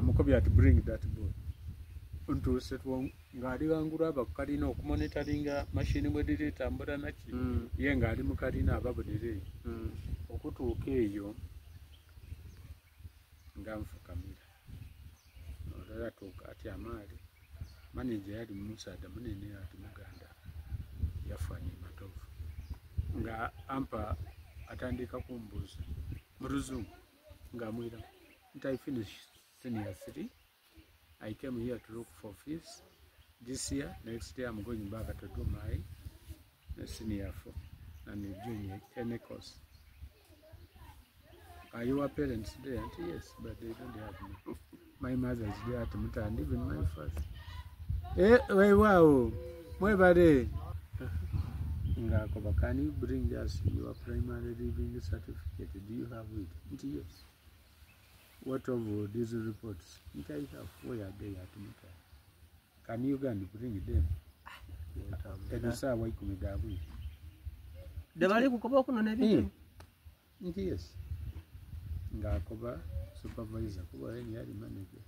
Amukobye ati bring that boy. Ntuuse ng'ali ghangulu aba ku kalina okumonitaringa mashini bwe dhiri tambula naki. Ye ng'ali mu kalina ababonera eyo. Okutuuka eyo nga nfukamira. Ole yatuuka atyama ale. Manager yali musaadha munene ati muganda yafa ni Matovu. Nga ampa atandika kumbuuza mu luzungu nga amwiramu nti I finished senior 3. I came here to look for fees this year. Next year I'm going back to do my senior 4 and join any course. Are your parents there? And yes, but they don't have me. My mother is there at Muta and even my father. Eh, wow, mwebale. Ngakoba, can you bring us your primary leaving certificate? Do you have it? Nti yes. What of these reports? Nti I have. Where are they at Muta? Can you go and bring them? Edo saawa 10 da bwire. Debali kukoba okunona ebintu? Nti yes. Ngakoba supervisor kuba yeye yali manager.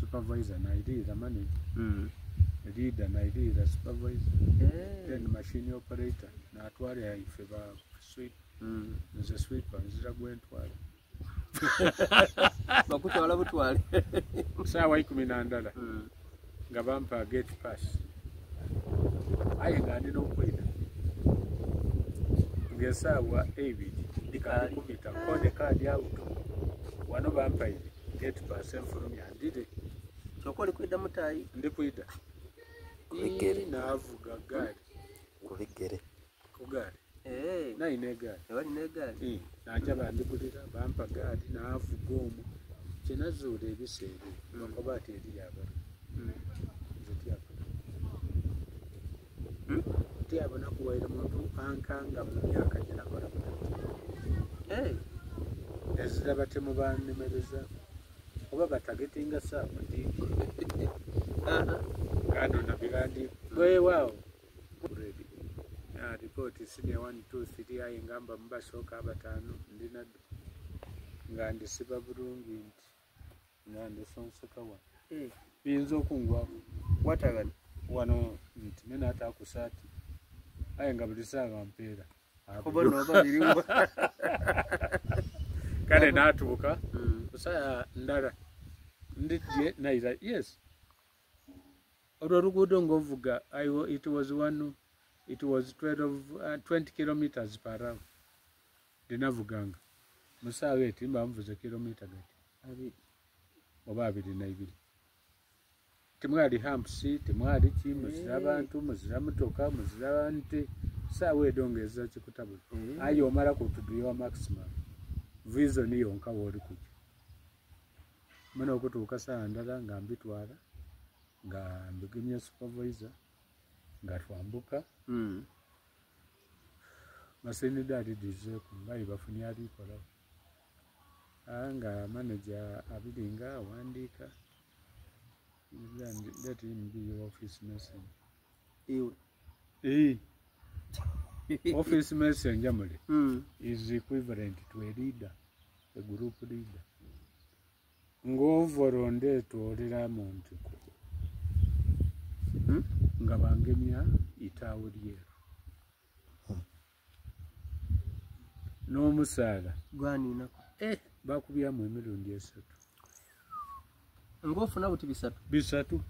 Supervisor nairira manager. Leader nairira supervisor. Then machine operator natwala ife ba sweep. Nze sweeper nzira gwentwala. Bakutwala butwale. Saawa 11 nga bampa gate pass. Aye nga ndi n'okwida. Ng'esaawa 2 ndikaali kubita kone kaadi out. Wano bampaire gate pass enfulumya ndire. Kyokka oli kwida mutayi? Ndi kwida. Kubigere. Naavuga gaali. Kubigere. Ku gaali. Nalina egaali. Ewali n'egaali? Naja bandigulira bampa gaali naavuga omwo. Kye nazuula ebiseera ebyo bakoba ati eriyo abalimi. Nze tyabona. Tyabona kuwaire muntu ankanga mu myaka gye nakola mu MTN. Ezira batemu banemereza oba batagetinga saawa nti gano na biwandiiko. Weewaawo. Ready. Report senior 1 2 3 aye ngamba mubasooka abataano ndi naddo. Nga ndisiba bulungi nti nga ndisonseka wano. Biyinza okungwako. Watagana? Wano nti mena ata ku saati. Aye nga buli saawa mpeera. Kuba n'oba biriwo. Kale n'atuuka. Kusaya ndala. Ndidye naira. Yes. Olwo oluguudo ng'ovuga, it was one, it was 20 kilometers per hour. Ndinavuganga. Mu ssaawa eti mba nvuze kilomita gati. Abiri. Oba 22. Timwali humps, timwali ki, muzira bantu, muzira motoka, muzira nte. Ssaawa edo ng'ezza kikutabula. Aye omala ku to do your maximum. Vision yonka w'oli kujja. Muna okutuuka ssaawa ndala nga mbitwala, nga mbigemye supervisor, nga twambuka. Masini daali dizeeku nga bafunye alikolawo. Nga manager abiringa awandiika. Let him be your office messenger. Iwe. Office messenger mule is equivalent to a leader, a group leader. Ng'ovolonde twolera mu ntiko. Nga bangemya itaawo lyeru. N'omusaala. Gwaninako. Bakubyamu emirundi 3. Ng'ofuna buti 3? 3.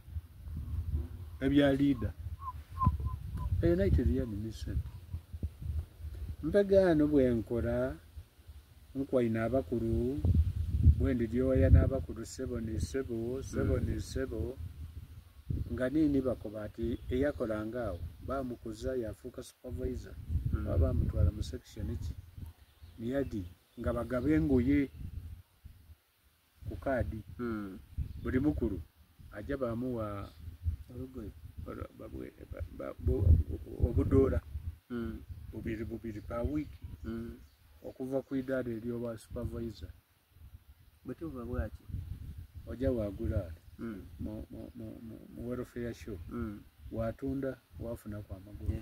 Ebya leader. Eyo nayo teriyani ni ssente. Mpegaano bwe nkola nkwaina abakulu bwe ndiryoya n'abakulu ssebo ni ssebo, ssebo ni ssebo nga nini bakoba ati eyakolanga awo baamukuza yafuuka supervisor oba baamutwala mu section ki niyadi nga bagaba engoye ku kaadi. Buli mukulu ajja bamuwa olugoye obudoola bubiri bubiri per week okuva ku idaala ery'obwa supervisor. Bwe tuva bwaki? Ojja wagula mu welfare shop. Watunda wafunaku amagulu.